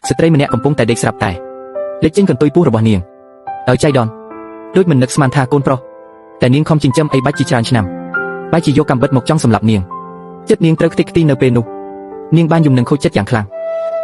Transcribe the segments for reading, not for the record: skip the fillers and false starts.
ស្ត្រីម្នាក់កំពុងតែដេកស្រាប់តែលេចចេញកន្ទុយពោះរបស់នាងដោយចៃដន្យដូចមិននឹកស្មានថាកូនប្រុសតែនាងខំចិញ្ចឹមអីបាច់ជាច្រើនឆ្នាំបែរជាយកកាំបិតមកចង់សម្លាប់នាងចិត្តនាងត្រូវខ្ទេចខ្ទីនៅពេលនោះនាងបានយំនឹងខូចចិត្តយ៉ាងខ្លាំង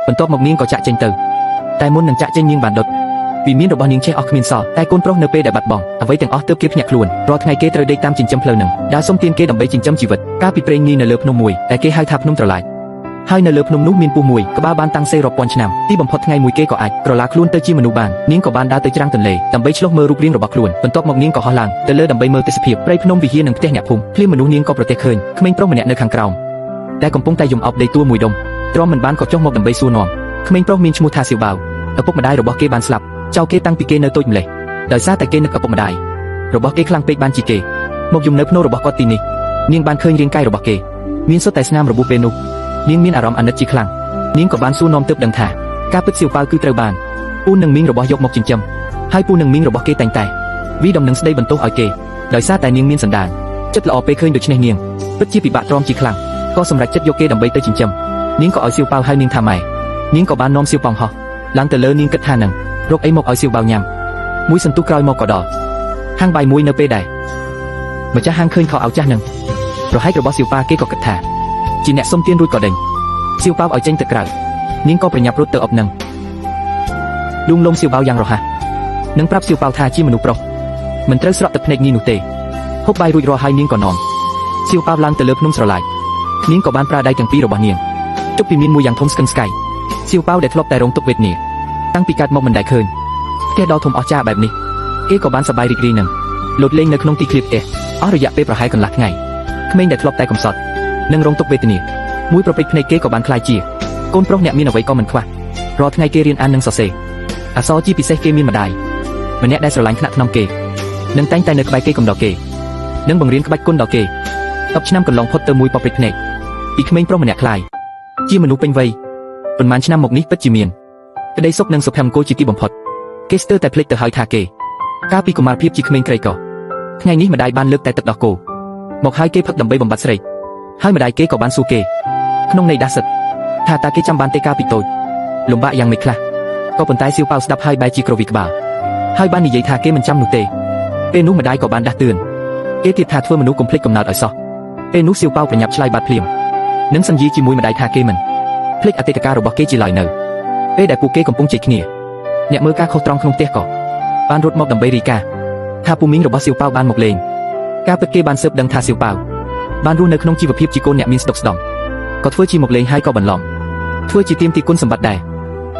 បន្ទាប់មកនាងក៏ចាក់ចេញទៅតែមុននឹងចាក់ចេញនាងបានដុតវិមានរបស់នាងឆេះអស់គ្មានសល់តែកូនប្រុសនៅពេលដែលបាត់បង់អ្វីទាំងអស់ទើបគេភ្ញាក់ខ្លួនរាល់ថ្ងៃគេត្រូវដេកតាមចិញ្ចឹមផ្លូវនឹងដើរសុំទានគេដើម្បីចិញ្ចឹមជីវិតកាលពីព្រេងនាយនៅលើភ្នំមួយដែលគេហៅថាភ្នំត្រឡាចហើយនៅលើភ្នំនោះមានពស់មួយក្បាលបានតាំងសេរាប់ពាន់ឆ្នាំទីបំផុតថ្ងៃមួយគេក៏អាចក្រឡាខ្លួនទៅជាមនុស្សបាននាងក៏បានដើរទៅច្រាំងទន្លេដើម្បីឆ្លុះមើលរូបរាងរបស់ខ្លួនបន្ទាប់មកនាងក៏ហោះឡើងទៅលើដើម្បីមើលទេសភាពព្រៃភ្នំវិហារនិងផ្ទះអ្នកភូមិភ្លាមមនុស្សនាងក៏ប្រទះឃើញក្មេងប្រុសម្នាក់នៅខាងក្រោមដែលកំពុងតែយំអោបដីទួលមួយដុំទ្រាំមិនបានក៏ចុះមកដើម្បីសួរនាំក្មេងប្រុសមានឈ្មោះថាសៀវបាវឪពុកម្ដាយរបស់គេបានស្លាប់ចៅគេតាំងពីគេនៅតូចម្លេះដោយសារតែគេនឹកឪពុកម្ដាយរបស់គេខ្លាំងពេកបានជាគេមកយំនៅភ្នូរបស់គាត់ទីនេះនាងបានឃើញរាងកាយរបស់គេមានសុទ្ធតែស្នាមរបួសពេលនោះនាងមានអារម្មណ៍អាណិតជាខ្លាំងនាងក៏បានសួរនាំទើបដឹងថាការពិតសៀវប៉ាវគឺត្រូវបានពូនិងមីងរបស់យកមកចិញ្ចឹមហើយពូនិងមីងរបស់គេតែងតែវីដំនឹងស្ដីបន្ទោសឲ្យគេដោយសារតែនាងមានសន្តានចិត្តល្អពេលឃើញដូច្នេះនាងពិតជាពិបាកទ្រាំជាខ្លាំងក៏សម្រេចចិត្តយកគេដើម្បីទៅចិញ្ចឹមនាងក៏ឲ្យសៀវប៉ាវហៅនាងថាម៉ែនាងក៏បាននាំសៀវប៉ងហោះឡើងទៅលើនាងគិតថានឹងរកអីមកឲ្យសៀវបាវញ៉ាំមួយសន្ទុះក្រោយមកក៏ដល់ហាងបាយមួយនៅពេលដែរម្ចាស់ហាងឃើញខោអាវចាស់នឹងប្រហែករបស់សៀវប៉ាគេក៏គិតថាជាអ្នកសុំទានរួចក៏ដេញសៀវប៉ាវឲ្យចេញទៅក្រៅនាងក៏ប្រញាប់រត់ទៅអបនឹងលួងលោមសៀវបាវយ៉ាងរហ័សនិងប្រាប់សៀវប៉ាវថាជាមនុស្សប្រុសមិនត្រូវស្រក់ទឹកភ្នែកញីនោះទេហូបបាយរួចរាល់ហើយនាងក៏នាំសៀវប៉ាវឡើងទៅលើភ្នំស្រឡាយនាងក៏បានប្រើដៃទាំងពីររបស់នាងជប់ពីមានមួយយ៉ាងធំស្កឹងស្កៃសៀវប៉ាវដែលធ្លាប់តែរងទុក្ខវេទនាតាំងពីកើតមកមិនដែលឃើញផ្ទះដ៏ធំអស្ចារ្យបែបនេះគេក៏បានសប្បាយរីករាយនឹងលោតលេងនៅក្នុងទីឃ្លាផ្ទះអស់រយៈពេលប្រហែលកន្លះថ្ងៃក្មេងដែលធ្លាប់តែកំសត់និងរងទុក្ខវេទនាមួយប្រពេចភ្នែកគេក៏បានក្លាយជាកូនប្រុសអ្នកមានអ្វីក៏មិនខ្វះរាល់ថ្ងៃគេរៀនអាននិងសរសេរអក្សរជាពិសេសគេមានម្ដាយម្នាក់ដែលស្រឡាញ់ថ្នាក់ថ្នមគេនិងតែងតែនៅក្បែរគេកំដរគេនិងបង្រៀនក្បាច់គុណដល់គេ10ឆ្នាំកន្លងផុតទៅមួយប្រពេចភ្នែកពីក្មេងប្រុសម្នាក់ក្លាយជាមនុស្សពេញវ័យប៉ុន្មានឆ្នាំមកនេះពិតជាមានក្តីសុខនិងសុភមង្គលជាទីបំផុតគេស្ទើរតែភ្លេចទៅហើយថាគេកាលពីកុមារភាពជាក្មេងក្រីក្រថ្ងៃនេះម្ដាយបានលើកតែទឹកដោះគោមកហើយគេផឹកដើម្បីបំបត្តិស្រេកហើយម្ដាយគេក៏បានសួរគេក្នុងន័យដាស់សិតថាតើគេចាំបានទេកាលពីតូចលំបាកយ៉ាងម៉េចខ្លះក៏ប៉ុន្តែសៀវប៉ាវស្ដាប់ហើយបែរជាក្រវីក្បាលហើយបាននិយាយថាគេមិនចាំនោះទេពេលនោះម្ដាយក៏បានដាស់តឿនគេទៀតថាធ្វើមនុស្សកុំភ្លេចកំណើតឲ្យសោះពេលនោះសៀវប៉ាវប្រញាប់ឆ្លើយបាត់ភ្លាមនិងសញ្ញីជាមួយម្ដាយថាគេមិនភ្លេចអតីតកាលរបស់គេជាឡើយនៅពេលដែលពួកគេកំពុងជែកគ្នាអ្នកមើលការខុសត្រង់ក្នុងផ្ទះក៏បានរត់មកដើម្បីរាយការណ៍ថាពូមីងរបស់សៀវប៉ាវបានមកលេងការពិតគេបានស៊ើបដឹងថាសៀវប៉ាវបានរស់នៅក្នុងជីវភាពជាកូនអ្នកមានស្តុកស្ដំក៏ធ្វើជាមកលេងហើយក៏បន្លំធ្វើជាទៀមទីគុណសម្បត្តិដែ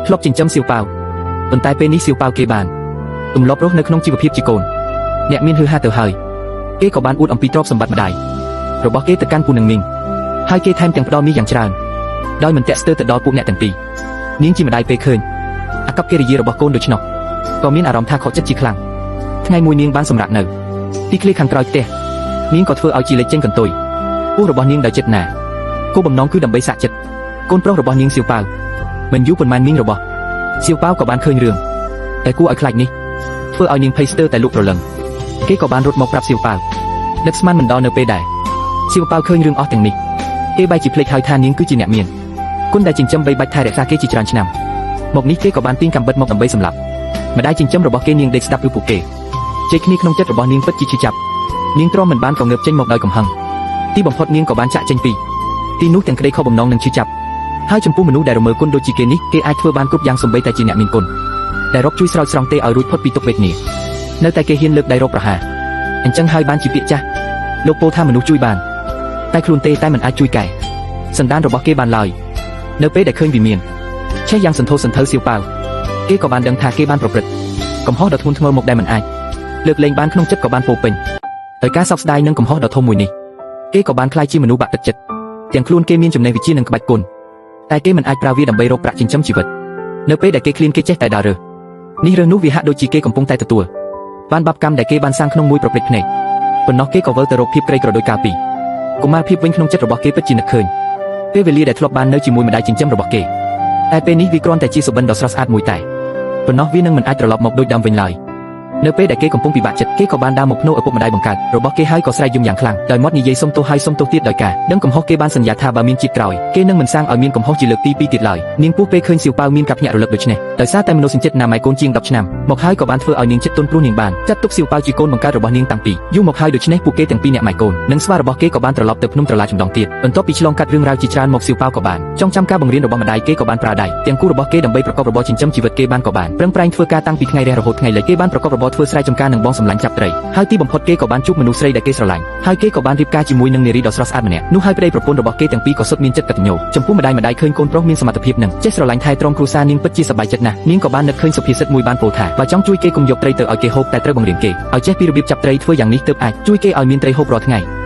រធ្លាប់ចិញ្ចឹមសៀវប៉ាវប៉ុន្តែពេលនេះសៀវប៉ាវគេបានទម្លាប់រស់នៅក្នុងជីវភាពជាកូនអ្នកមានហឺហាទៅហើយគេក៏បានអួតអំពីទ្រព្យសម្បត្តិម្ដាយរបស់គេទៅកាន់ពូនឹងមីងហើយគេថែមទាំងផ្ដល់មាសយ៉ាងច្រើនដោយមិនតាក់ស្ទើរទៅដល់ពួកអ្នកទាំងពីរនាងជាម្ដាយពេលឃើញអាកប្បកិរិយារបស់កូនដូច្នោះក៏មានអារម្មណ៍ថាខកចិត្តជាខ្លាំងថ្ងៃមួយនាងបានសម្រាកនៅទីឃ្លាខាងក្រោយផ្ទះនាងក៏ធ្វើឲ្យជីលេចចេញកន្ទុយពោះរបស់នាងដោយចិត្តណាគោលបំណងគឺដើម្បីសាក់ចិត្តកូនប្រុសរបស់នាងសៀវប៉ាវមិនយូរប៉ុន្មានមីងរបស់សៀវប៉ាវក៏បានឃើញរឿងតែគួរឲ្យខ្លាចនេះធ្វើឲ្យនាងភ័យស្ទើរតែលក់ប្រលឹងគេក៏បានរត់មកប្រាប់សៀវប៉ាវនឹកស្មានមិនដល់នៅពេលដែរសៀវប៉ាវឃើញរឿងអស់ទាំងនេះគេបែរជាភ្លេចហើយថានាងគឺជាអ្នកមានគុណដែលចិញ្ចឹមបីបាច់ថែរក្សាគេជាច្រើនឆ្នាំមកនេះគេក៏បានទាញកាំបិតមកដើម្បីសម្លាប់ម្ដាយចិញ្ចឹមរបស់គេនាងដេកស្ដាប់ឬពួកគេជែកគ្នាក្នុងចិត្តរបស់នាងពិតជាឈឺចាប់នាងទ្រាំមិនបានក៏ងើបចេញមកដោយកំហឹងទីបំផុតនាងក៏បានចាក់ចេញពីទីនោះទាំងក្តីខកបំណងនិងឈឺចាប់ហើយចំពោះមនុស្សដែលរមើលគុណដូចជាគេនេះគេអាចធ្វើបានគ្រប់យ៉ាងសំបីតែជាអ្នកមានគុណដែលរកជួយស្រោចស្រង់ទេឲ្យរួចផុតពីទុក្ខវេទនានៅតែគេហ៊ានលើកដៃរកប្រហារអញ្ចឹងហើយបានជាពាក្យចាស់លោកពោលថាមនុស្សជួយបានតែខ្លួនទេតែមិនអាចជួយកែសន្តានរបស់គេបានឡើយនៅពេលដែលឃើញវិមានឆេះយ៉ាងសន្ធោសន្ធៅសៀវប៉ាវគេក៏បានដឹងថាគេបានប្រព្រឹត្តកំហុសដ៏ធ្ងន់ធ្ងរមកដែលមិនអាចលើកលែងបានក្នុងចិត្តក៏បានពោពេញដោយការសោកស្ដាយនិងកំហុសដ៏ធំមួយនេះគេក៏បានក្លាយជាមនុស្សបាក់ទឹកចិត្តទាំងខ្លួនគេមានចំណេះវិជ្ជានិងក្បាច់គុណតែគេមិនអាចប្រើវាដើម្បីរកប្រាក់ចិញ្ចឹមជីវិតនៅពេលដែលគេឃ្លានគេចេះតែដើររើសនេះរើសនោះវាហាក់ដូចជាគេកំពុងតែទទួលបានបាបកម្មដែលគេបានសាងក្នុងមួយប្រព្រឹត្តភ្នែកប៉ុណ្ណោះគេក៏វិលទៅរកភាពក្រីក្រដោយកាលពីកុមារភាពវិញក្នុងចិត្តរបស់គេពិតជានឹកឃើញពេលវេលាដែលធ្លាប់បាននៅជាមួយម្ដាយចិញ្ចឹមរបស់គេតែពេលនេះវាគ្រាន់តែជាសុបិនដ៏ស្រស់ស្អាតមួយតែប៉ុណ្ណោះវានឹងមិនអាចត្រឡប់មកដូចដើមវិញឡើយ។ នៅពេលដែលគេកំពុងពិបាកចិត្តគេក៏បានដើរមកភ្នោឪពុកម្ដាយបង្កើតរបស់គេហើយក៏ស្រែកយំយ៉ាងខ្លាំងដោយមាត់និយាយសុំទោសហើយសុំទោសទៀតដោយការដឹងកំហុសគេបានសន្យាថាបើមានជាតិក្រោយគេនឹងមិនសាងឲ្យមានកំហុសជាលើកទី2ទៀតឡើយនាងពោះពេលឃើញសៀវប៉ាវមានការភ្ញាក់រលឹកដូច្នេះដោយសារតែមនោសញ្ចេតនាម៉ែកូនជាង10ឆ្នាំមកហើយក៏បានធ្វើឲ្យនាងចិត្តទន់ព្រោះនាងបានចាត់ទុកសៀវប៉ាវជាកូនបង្កើតរបស់នាងតាំងពីយូរមកហើយដូច្នេះពួកគេទាំងពីរអ្នកម៉ែកូននិងស្វារបស់គេក៏បានត្រឡប់ទៅភ្នំត្រឡាចម្ដងទៀតបន្ទាប់ពីឆ្លងកាត់រឿងរ៉ាវជាច្រើនមកសៀវប៉ាវក៏បានចងចាំការបង្រៀនរបស់ម្ដាយគេក៏បានប្រើដៃទាំងគូរបស់គេដើម្បីប្រកបរបរចិញ្ចឹមជីវិតគេបានក៏បានប្រឹងប្រែងធ្វើការតាំងពីថ្ងៃរះរហូតថ្ងៃលិចគេបានប្រកបរបរធ្វើស្រែចម្ការនិងបងសម្លាញ់ចាប់ត្រីហើយទីបំផុតគេក៏បានជួបមនុស្សស្រីដែលគេស្រឡាញ់ហើយគេក៏បានរៀបការជាមួយនឹងនារីដ៏ស្រស់ស្អាតម្នាក់នោះហើយប្តីប្រពន្ធរបស់គេទាំងពីរក៏សុទ្ធមានចិត្តកតញ្ញូចំពោះម្ដាយម្ដាយឃើញកូនប្រុសមានសមត្ថភាពនិងចេះស្រឡាញ់ថែទ្រង់គ្រួសារនាងពិតជាសប្បាយចិត្តណាស់នាងក៏បាននឹកឃើញសុភាសិតមួយបានពោលថាបើចង់ជួយគេកុំយកត្រីទៅឲ្យគេហូបតែត្រូវបង្រៀនគេឲ្យចេះពីរបៀបចាប់ត្រីធ្វើយ៉ាងនេះទើបអាចជួយគេឲ្យមានត្រីហូបរាល់ថ្ងៃ។